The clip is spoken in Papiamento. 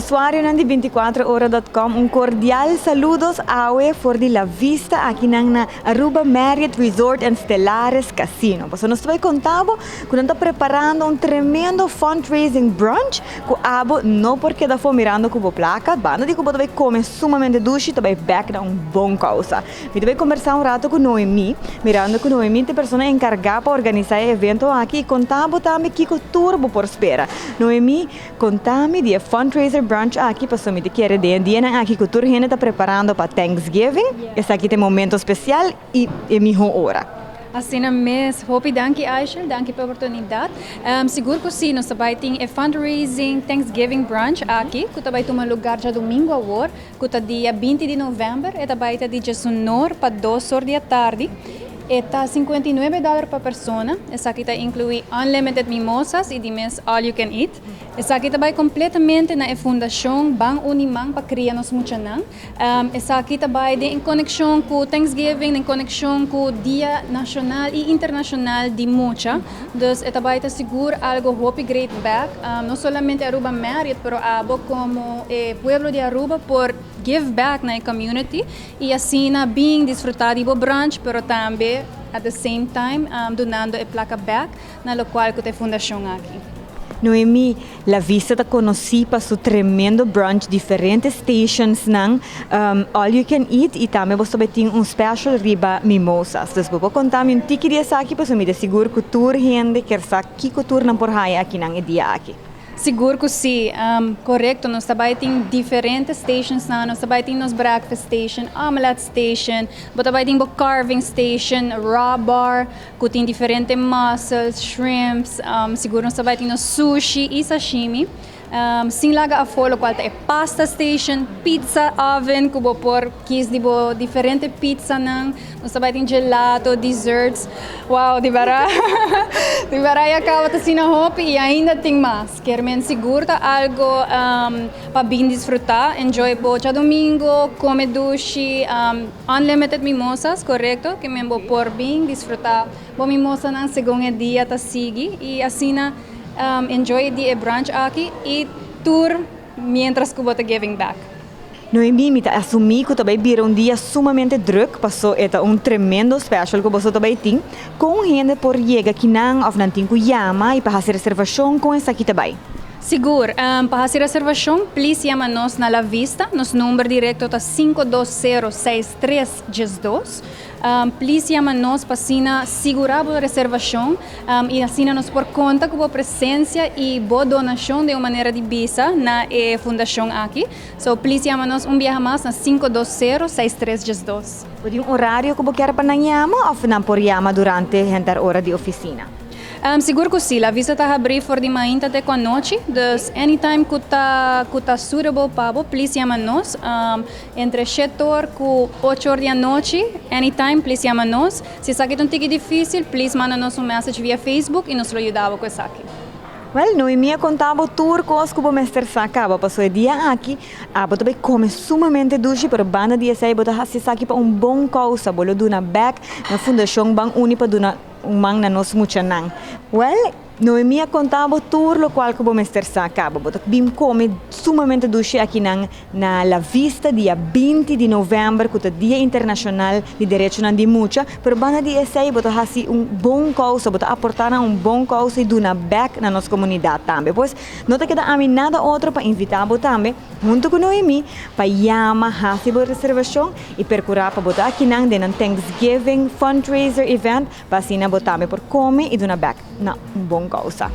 Usuarionan di 24ora.com, un cordial saludos awe for di La Vista aki na Aruba Marriott Resort and Stellaris Casino. Paso nos ta bay conta bo cu nan ta preparando un tremendo fundraising brunch cu abo no por keda afo mirando cu bo placa, banda di cu bo ta bay come sumamente dushi, ta bay back na un bon causa. Mi ta bay conversa un rato cu Noemi, mirando cu Noemi ta e persona encarga pa organisa e evento aki y conta bo tambe kico tur bo por spera. Noemi, conta mi di e fundraiser brunch aki, paso mi ta kere den e dianan aki cu tur hende ta preparando pa Thanksgiving, esaki ta e momento special y e miho ora. Asina mes, hopi danki, Aisha, danki pa e oportunidad. Sigur cu si, nos tambe tin e fundraising Thanksgiving brunch aki, cu tambe tuma lugar diadomingo awor, cu ta dia 20 di november, e tambe ta di 11 or pa 2 or di atardi. E ta $59 pa persona. Esaki ta inclui unlimited mimosas y dimes all you can eat. Esaki tambe completamente na fundacion Ban Uni Man pa cria nos muchanan. Esaki tambe en conexion cu Thanksgiving, en conexion cu Dia Nacional y Internacional di Mucha. Dus e tambe ta sigur algo hopi great back. No solamente Aruba Marriott, pero abo como pueblo di Aruba por give back na community y asina bin disfruta di brunch, pero tambe at the same time donando e placa back na locual cu e fundacion aki. Noemi, La Vista ta conoci pa su tremendo brunch, diferente stations nan, all you can eat y tambe bo tin un special riba mimosas. Dus bo por conta mi un tiki di esaki, pa mi ta sigur cu tur hende kier sa kico tur nan por haya aki nan e dia aki. Sigur cu si, corecto. Nos tambe tin diferente stations na. Nos tambe tin nos breakfast station, omelette station, bo tambe tin carving station, raw bar, cu tin diferente mussels, shrimps, sigur nos tambe tin sushi y sashimi. Sin laga afo locual ta pasta station, pizza oven, cu bo por kies di bo diferente pizza nan. Nos tambe tin gelato, desserts. Wow, di berdad. Di berdad a caba ta asina hopi y ainda tin mas. Kiermen sigur ta algo pa bin disfruta, enjoy bo diadomingo, come dushi, unlimited mimosas, corecto, kiermen bo por bin disfruta bo mimosa nan segun e dia ta sigui y asina enjoy di brunch aki y tur mientras cu bo ta giving back. Noemi, mi ta asumi cu tambe bira un dia sumamente druk, paso e ta un tremendo special cu boso tambe tin. Con hende por yega akinan of nan tin cu yama y pa haci reservacion, con esaki tambe? Sigur, pa haci reservacion, please yama nos na La Vista. Nos number directo ta 520-6312. Please yama nos pa asina sigura e reservacion y asina nos por conta cu bo presencia y bo donacion di un manera di bisa na fundacion aki. So please yama nos un biaha mas na 520-6312. Tin un horario cu bo kier pa nan yama of nan por yama durante e ora di oficina? Sigur cu si, La Vista ta habri for di mainta te anochi, dus anytime cu ta suitable pa bo, please yama nos. Entre 7 or cu 8 or di anochi, anytime, please yama nos. Si esaki ta un tiki dificil, please manda nos un message via Facebook y nos lo yuda cu esaki. Well, Noemi a conta bo tur cos cu bo mester sa caba, paso e dia aki, abo tambe come sumamente dushi, pero banda di esey bo ta haci esaki pa un bon causa, bo lo duna back na Fundacion Ban Uni pa duna un man na nos muchanan. Well, Noemi a conta bo tur locual cu bo mester sa caba. Bo ta bin come sumamente dushi aki nan na La Vista dia 20 di november, cu ta Dia Internacional di Derechonan di Mucha, pero banda di esey bo ta haci un bon causa, bo ta aporta na un bon causa y duna back na nos comunidad tambe. Pues, no ta keda ami nada otro pa invita bo tambe, hunto cu Noemi, pa yama, haci bo reservacion y percura pa bo ta aki nan den Thanksgiving fundraiser event, pa asina bo tambe por come y duna back na un bon causa.